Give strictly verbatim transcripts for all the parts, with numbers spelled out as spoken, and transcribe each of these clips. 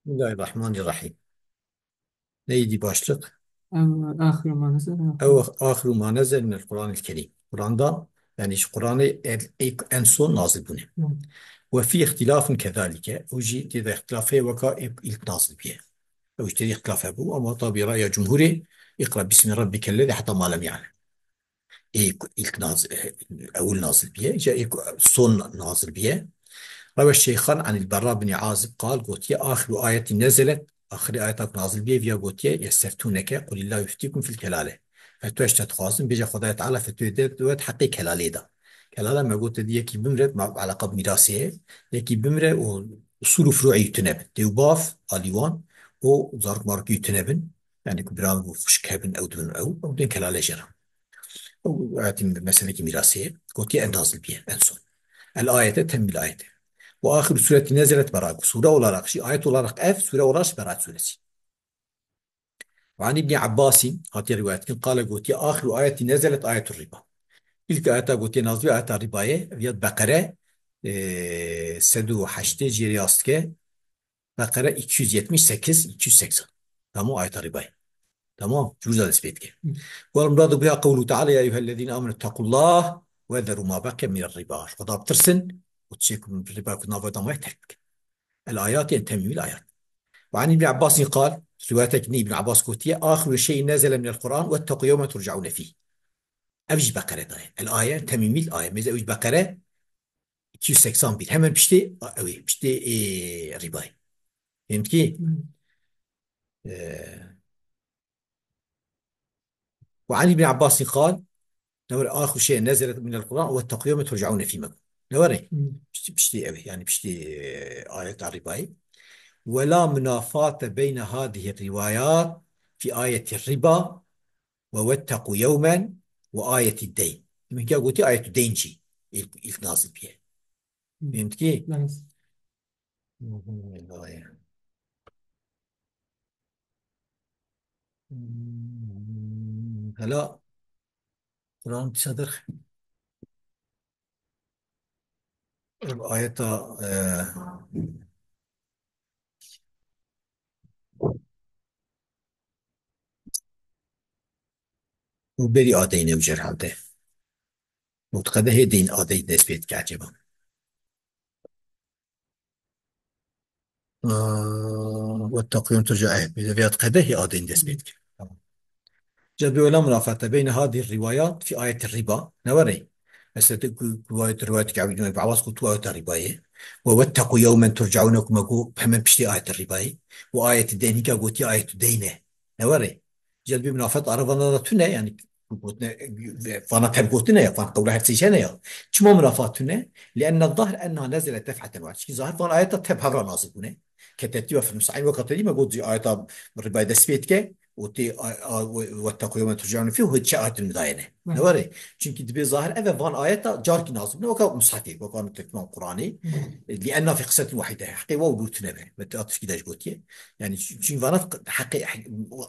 Bismillahirrahmanirrahim. Neydi başlık? Ev, ahiru ma nezele. Ew ahiru ma nezele minel Kur'anil Kerim. Kur'an'da, yani şu Kur'an'ı en, ilk, en son nazil bûne. Hı. Ve fi ihtilafun kezalike. O jî tê de ihtilaf heye weka ilk, ilk nazil biye. Ew jî tê de ihtilaf hebû, ama tabi raya cumhurê, iqra bismi rabbikellezî heta ma lem ya'lem. Ê ku ilk naz-, e, ewil nazil biye, ya ê ku son nazil biye. Rewe Şeyxan anil Berra bin Azib qal gotiye, axiru ayetî nezelet, axirî ayeta ku nazil biye, viya gotiye, yesteftuneke, qulillahu yuftikum fil kelale. Fetwe ji te dixwazin, bêje Xwedayê Teala fetwê de, de wet heqê kelalê da. Kelale me gote di yekî bimre, ma eleqa bi mîrasê ye, yekî bimre û usul û furu'î tune bin. Dê û bav, alî wan û zarok marokî tune bin. Yani ku bira û xwişk hebin, ew dibin ew, ew dibin kelale jê re. Ew, hayatî meselekî mîrasê ye. Gotiye en nazil biye, en son. El ayete temmîl ayete. Ve ahiru sureti nezelet Bera'a. Sure olarak, şey, ayet olarak ev, sure olarak Bera'a suresi. Ve an İbni Abbasîn, hatiye rivayet kin, qale gotiye, ahiru ayeti nezelet ayetur riba. İlk ayeta gotiye nazil biye ayeta ribaye, viyat Bekere, e, sed û heştê jê re yastike, Bekere iki yüz yetmiş sekiz, iki yüz seksen. Tamam, ayeta ribayê. Tamam, cûza dest pê dike. Hı. Wal muradu biha qewlu Teala, ya eyyuhellezîne amenu ittaqullah ve zeru ma beqiye mine riba. Xweda bitirsin, û tiştê ku riba ku nava da maye terk bikin. El ayat, yani temîmîl ayat. Ve an İbn Abbas qal, riwayetek nî İbn Abbas gotiye, axiru şey'in nezele minel Kur'an, vettequ yevmen turcaune fîh. Ev jî Bekere da ye. El aye, temîmîl aye. Mêze ew jî Bekere, iki yüz seksen bir. Hemen piştê, a, ew ê, piştê, ê, ribayê. Fehmî? Hmm. E, ve an İbn Abbas qal, ne were, axiru şey'in nezelet minel Kur'an, vettequ yevmen turcaune fîh. Ne were? Hmm. Piştî, piştî ew ê, yani piştî, e, ayeta ribayê. Ve la munafate beyne hadihi rivayat fi ayeti riba ve vettequ yevmen ve ayeti deyn. Demek ya gotî ayetu deyn jî ilk, ilk nazil biye. Hı. Fehmî? Evet. Hmm, hela Kur'an çadır. Ayeta, e, û berî adeyne û cerhade. Mutqede hê deyn adey dest pê dike eceba. Aa, ve takûyun turca, eh, edebiyat qedehî adeyî dest pê dike. Tamam. Cedbê wela munafate beyne hadî rivayat fi ayeti riba. Ne were? Mesela tu ku, ku ayet rivayet ki Abdullah ibn Abbas ku tu ayeta ribayê. Ve vettequ yevmen turcaune ku me ku hemen piştî ayeti ribayê. Ve ayeti deyn hîka gotiye ayetu deyne. Ne were? Cedbê munafat arevana da tune, yani, gotine, vana tev gotine ya, van qewla her seyşene ya. Çima munafat tune? Lienne zahir enna nezele tef'eten wahid. Çünkü zahir van ayeta tev hevra nazil bûne. Ketetî ve fil musaîn ve katedî me got, ayeta ribayê dest pê dike, û tê a, a, ve, vettequ yevmen turcaune fîh, û çi ayetin midayene. Hı. Ne were? Çünkü dibê zahir eve van ayeta carkî nazil bûne, weka mushafê, weka nû Tirkmen Qur'anê. Hı. Lienna fî qissetin wahîde. Heqê wa û bûr tune be. Ve te Tirkî de jî gotiye. Yani çü-, çünkü vana heqê,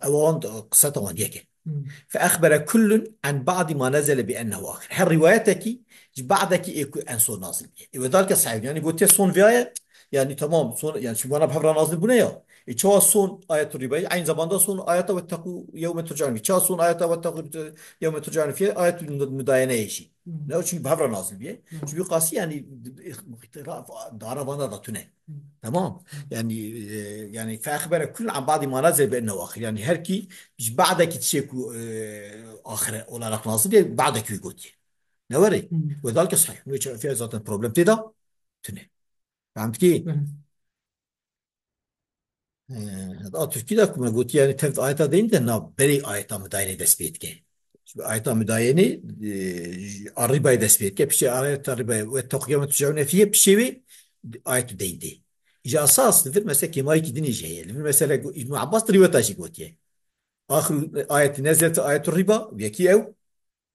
ewan qiseta wan yek e. Hmm. Fe exbere kullun an ba'di ma nezele bi ennehu ahir. Her riwayetekî ji ba'dekî ê ku en son nazil bûye. E, ve dalke sahih, yani gotiye son viyaye, yani tamam, son, yani çünkü vana bi hevra nazil bûne ya. E, çawa son ayetu ribayî, aynı zamanda son ayeta vettequ yevmen turcaun fîh. Çawa son ayeta vettequ yevmen turcaun fîh, ayetu mudayene ye jî. Hmm. Ne, çünkü bi hevra nazil bûye. Hmm. Çünkü qasî yani dara vana da tune. Tamam. Yani, e, yani, fe exbere kullun an ba'di ma nezele bi ennehu ahir. Yani, her kî ji ba'dekî tiştê ku, e, ahire olarak nazil bûye, ba'dekî wî gotiye. Ne were? Hmm. Ve dalke sahih. Nû çi-, zaten problem tê de tune. Fehmî? Hmm. E, a Tirkî de ku me gotiye, yani, tev ayeta deyîn de na berê ayeta midayene dest pê dike. Çünkü ayeta midayene, e, a ribayê dest pê dike. Piştê ayeta ribayê vettequ yevmen turcaune fîh, piştê wê ayetu deyn tê. Îca esas li vir mesela kêmayekî din jî heye. Li vir mesela go-, Îbn Abbas di rîweta jî gotiye. Axiru ayeti nezelet ayetu riba, yekî ew.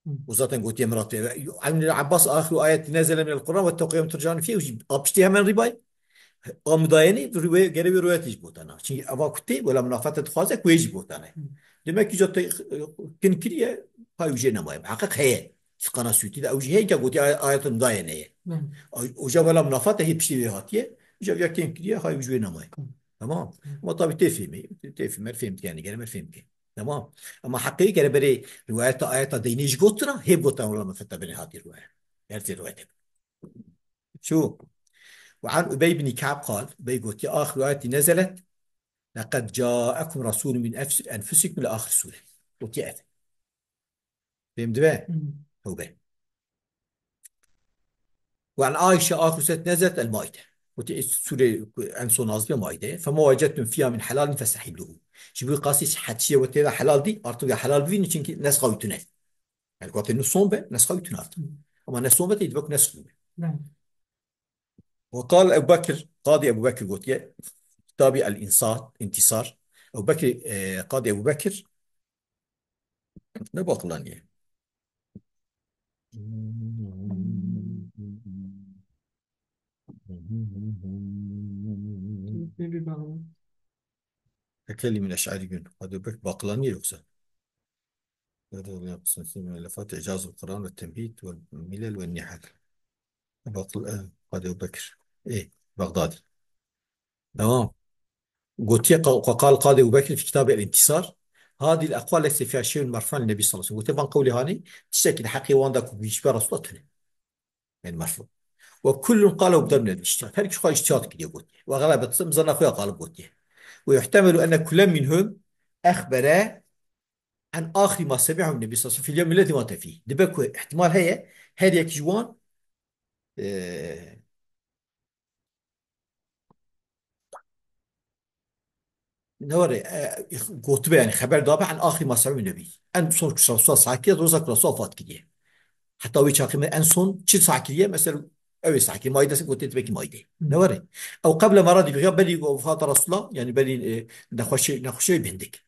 Hı. Û zaten gotiye miratê. Îbn Abbas axiru ayeti nezele minel Kur'an vettequ yevmen turcaun fîh, û jî a piştî hemen ribayê. A midayene riwayet, gere wê riwayetê jî botana. Çünkü eva ku tê, wela munafate dixwaze ku wê jî botane. Hı. Demek ki îca te, e, kin kiriye, pay û jê nemaye. Muheqeq heye. Sukana Sûtî de ew jî heye, ke gotiye ay-, ayetu midayene ye. Hı. Ay-, û ja wela munafate hê piştî wê hatiye. Îca viya kêm kiriye, hay ji wê nemaye. Tamam. Ama tabii tê fêmê, tê fêmê, fêm dikin, gere me fêm dikin. Tamam. Ama heqê gere berê rivayeta ayeta deynê jî gotina, hê gotina wala me feta berê hatî rivayet. Her tê rivayet. Şu. Ve an Ubey bin Ka'b qal, Ubey gotiye, "Ahir ayeti nezelet, laqad ca'ekum rasulun min enfus-, enfusikum" li ahir sure. Gotiye ev. Fêm dibe? Hmm. Tewbe. Ve an Aişe ahir suret nezelet el Maide. Gotiye sure en son nazil Maide. Fema vecettum fiha min helalin festehilluhu. Ji bo qasî hetiye ve têda helal dî, artık ya helal bivînin çünkü nesxa wî tune. Yani gotiye nu son be, nesxa wî tune artık. Hmm. Ama ne son be tê dibe ku nesxa wî. Hmm. Ve qal Ebu Bekir, Qadî Ebu Bekir gotiye, kitabî El-Însar, Întisar. Ebu Bekir, e, Qadî Ebu Bekir ne baqilaniye. Tekelî min eş'arî gün. Qadî Ebu Bekir baqilaniye yoksa? Muellefat, İcazul Kur'an ve Temhîd ve Milel ve Nihal. Baqil, e, Qadî Ebu Bekir. Ê, Bexdadî. Tamam. Gotiye qa-, qal Qadî Ebu Bekir fi kitabê El-Întisar. Hadî el-eqwal leyse fiha şey'un merfu'un lin-Nebî sallallahu aleyhi ve sellem. Gotiye van qewlê hanê, tiştekî li heqê wan de ku bi îcbar Resulullah tune. Yani merfu. Ve kullun qalehu bi darbin minel îctihad. Her kişi xwe îctihad kiriye gotiye. Ve galebet zana xwe ya galib gotiye. Ve yuhtemelu enne kullen minhum ehbere an ahiri ma semi'ahu Nebi sallallahu aleyhi ve sellem fil yevmil lezî mate fîh. Dibe ku ihtimal heye her yek ji wan, e, ne were, e, gotibe, yani xeber dabe an ahiri ma semi'ahu Nebi. En son ku Resulullah sah kiriye, roza ku Resulullah wefat kiriye. Heta wê çaxê me en son çi sah kiriye? Mesela ew ê sah kiriye. Maide se gotiye dibe ki Maide. Ne were? Ew qebla meradi, ya berî wefata Resulullah, yani berî, e, nexweşê, nexweşê bindik.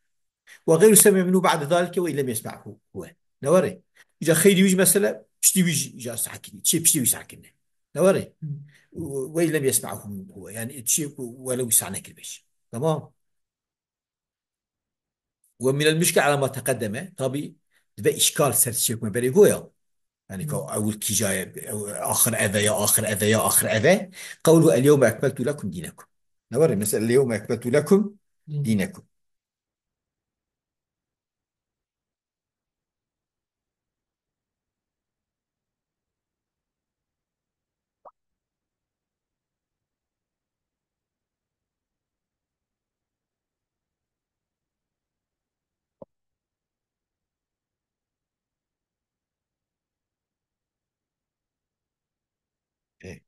Ve gayru semi'a minhu ba'de zalike ve in lem yesma'hu huve. Ne were? Îca xeyrî wî ji mesele piştî wî ji, ji sah kirî. Çi piştî wî sah kirine. Ne were? Hmm. Ve in lem yesma'hu huve. Yani çi welew wî sah nekir beş. Tamam. Ve minel muşkil ala ma teqeddeme. Tabi dibe işkal ser çi me berê goya. Yani ka ewil kîja ye, ew, axir eve ya, axir eve ya, axir eve. Qewlu el yevme ekmeltu lekum dînekum. Ne were? Mesela el yevme ekmeltu lekum dînekum. Ê.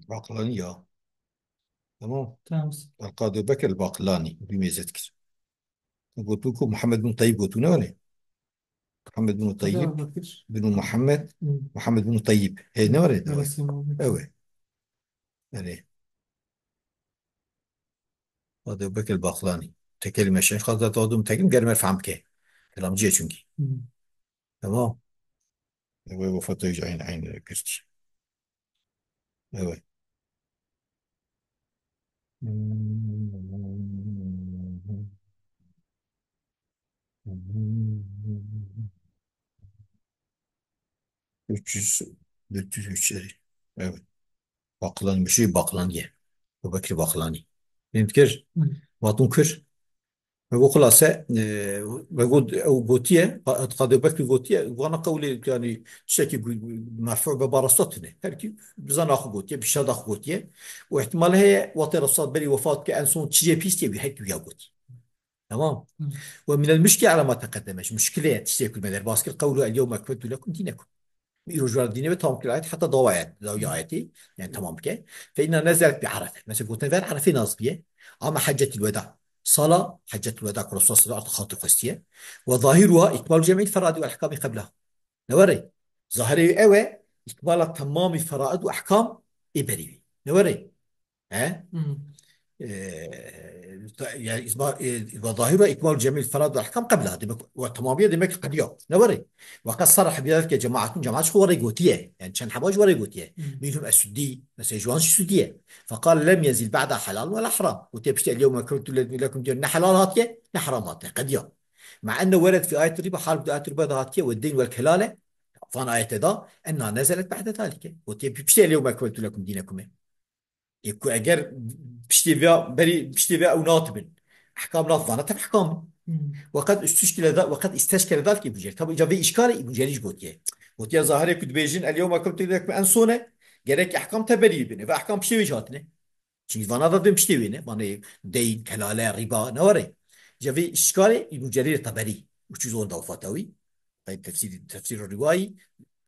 Baqlani ya. Tamam. Tamam. Qadî Bekir Baqlani, bi mêzet kir. Gotu ku Muhammed bin Tayyib gotu ne were? Muhammed bin Tayyib, Ebu Bekir. Bin Muhammed, Hı. Muhammed bin Tayyib. Hey, ne were? Hı, Ebu Bekir. Evet. Yani. Hadi Ebu Bekir Baqlani. Tekelime şeyh, Hazreti Adem tekelim, germer faham ke. Kelamcı çünkü. Hı. Tamam. Ebu, Ebu Fatih aynı, aynı kırç. Evet. Üç yüz, dört yüz üç. Evet. Baqlan, bir şey Baqlan diye. Ebu Bekir Baqlani. Fehmkir? Hı. Matun kir. Ve bu xulase, e, ve got, ew gotiye, qa-, Qadî Bekir gotiye, vana qewlê, yani, tiştekî gu-, merfu be barasta tune. Her ki bizan axu gotiye, bişada axu gotiye. Û ihtimal heye, wextê Resulullah berî wefat ke en son çiyê pîs diye bir her ki ya gotiye. Tamam. Hı. Ve minel muşkil ala ma teqeddeme. Muşkile tiştê ku me derbas kir, qewlu el yevme ekmeltu lekum dînekum. Îro ji we re dînê ve tamam kir ayet, heta dawa ayet, dawa ayetê, yani tamam bike. Fe inna nezelet bi Arefe. Mesela gotin ver Arefe naz biye. Ama heccetil weda. Sala Heccetul Weda ku Resulullah sallallahu aleyhi ve sellem xatir xwestiye. Ve zahiruha ikmalu cemî feraid ve ahkamî qebla. Ne were? Zahirê wî ew e, ikmala temamî feraid û ehkam ê berî wî. Ne were? He? Hmm. Ee, ta-, yani, izma-, e, ve zahiruha ikmalu cemî feraid ve ahkam qebla. Demek, ve temamiye demek qediya. Ne were? Ve qed sarraha bi zalike cemaatun, cemaat ji xwe were gotiye. Yani, çend heba ji were gotiye. Hmm. Minhum es-Suddi, mesela, ji wan jî Suddi ye. Feqal lem yezil ba'da helal ve la haram. Gotiye piştî el yewme ekmeltu lekum dînekum diyor. Ne helal hatiye, ne haram hatiye. Qediya. Ma enne wered fi ayet riba, hal bi ayet riba da hatiye ve din vel kelale. Van ayete da, enna nezelet ba'de zalike. Gotiye piştî el yewme ekmeltu lekum dînekum e. Ê ku eger piştê vê, berî piştê vê ew natibin. Ehkam nat vana tev ehkam. Hmm. Ve qed istuşkile da, ve qed isteşkele zalike bûjêr. Tabi ca vê işkarê îbûjêrî jî gotiye. Gotiye zahirê ku dibêjin el yewme ekmeltu lekum en sone, gerek ehkam tev berî bin. Ve ehkam piştê wê jî hatine. Çünkü vana da dibên piştê wê ne. Vanê deyn, kelale, riba, ne were. Ca vê işkarê îbûjêrî tev berî. Uçuz onda wefata wî. Tefsîr, tefsîr rivayî,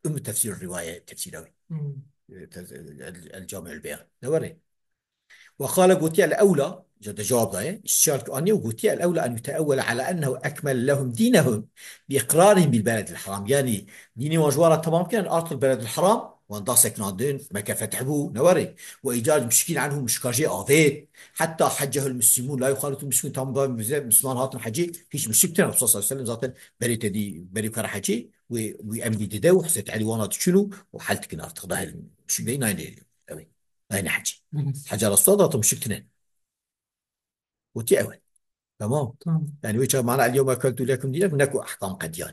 û tefsîr rivaye tefsîra wî. Hmm. E, tef-, el, el Cami'ül Beyan. Ne were? Ve qale gotiye el ewla, ca de cevap daye, işçiyar ki aniye û gotiye el ewla en yuteewwele ala ennehu ekmel lehum dinehum bi iqrarihim bil beledil haram. Yani dînê wan ji wan re temam kirin, artil beledil haram, wan da sekinandin, Mekke fetih bû, ne were? Ve îcad muşrikîn anhu, muşrika jê avêt, hetta heccehul muslimûn, la yuxalitul muslimûn, tam da bize Müslüman hatin hecî, hiç muşrik tine, Resulullah sallallahu aleyhi ve sellem zaten berê te dî, berê kara hecî, wê, wê emrî dide û Hezreti Elî wana diçin û, û hel dikin artık. Dahil muşrik de inayne ew ê. Nayne hecî. Evet. Heca Resulullah da muşrik tine. Gotiye ew e. Tamam. Tamam. Yani wê çax mana el yewme ekmeltu lekum dînekum, ne ku ehkam qediyan.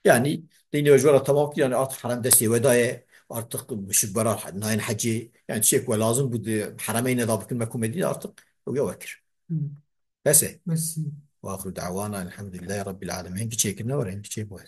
Yani dînê we ji we re temam kir, yani artık herem destê we daye, artık muşrik bera nayne hecî. Yani tiştek we lazim bû di heremeyne da bikin Mekke û Medîne artık ew ya we kir. Hı. Bes e. Bes. Ve axiru da'wana elhamdülillahi rabbil alemin. Hingî çêkirine were, hingî çêbû.